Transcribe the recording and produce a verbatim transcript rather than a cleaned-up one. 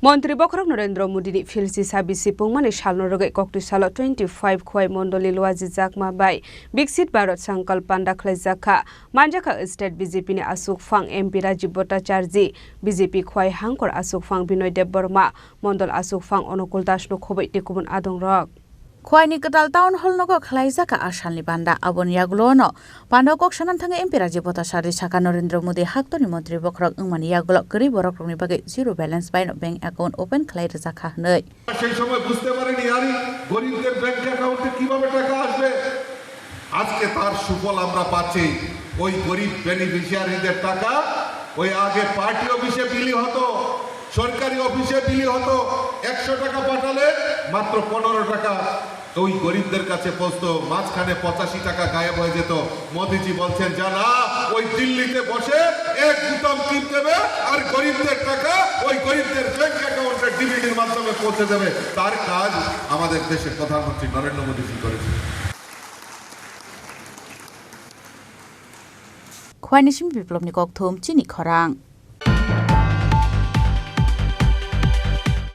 Montri bokhorok Narendra Modi ni philsi sabisi pungmani salno rwgwi kokti salo twenty five Khowai mondolni Luaji Jakma bai Viksit Bharat Sankalp panda khlaijak kha. Manjakha state B J P ni aswkphang M P Rajiv Bhattacharjee, B J P Khowai hangkor aswkphang Binoy Debbarma, mondol aswkphang Onukul Das no khobwi tei kubun adongrok. Khowai ni kwtal town hall nogo khlaijak kha a salni panda. Aboni yagulo no panda o kok sanani thangwi M P Rajiv Bhattacharjee sakha Narendra Modi haktorni montri bokhorok wngmani yagulo kwrwi borok rokni bagwi zero balance bai no bank account open khlai rwjak kha hwnwi. সেই সময় বুঝতে পারেনি আরে গরিবদের ব্যাংক অ্যাকাউন্টে কিভাবে টাকা আসবে। আজকে তার সুফল আমরা পাচ্ছি। ওই গরিব বেনিফিশিয়ারিদের টাকা ওই আগে পার্টি অফিসে বিলি হতো, সরকারি অফিসে বিলি হতো। একশো টাকা পাঠালে মাত্র পনেরো টাকা ওই গরিবদের কাছে পৌঁছতো। মাঝখানে পঁচাশি টাকা গায়েব হয়ে যেত। মোদিজি বলছেন, "যা না, ওই দিল্লিতে বসে এক বোতাম টিপ দেবে আর গরিবদের টাকা ওই গরিবদের ব্যাংক অ্যাকাউন্টে ডিবিটির মাধ্যমে পৌঁছে দেবে।" তার কাজ আমাদের দেশের প্রধানমন্ত্রী নরেন্দ্র মোদিজি করেছেন। Khowai ni simi biplopni kokthum chini khorang.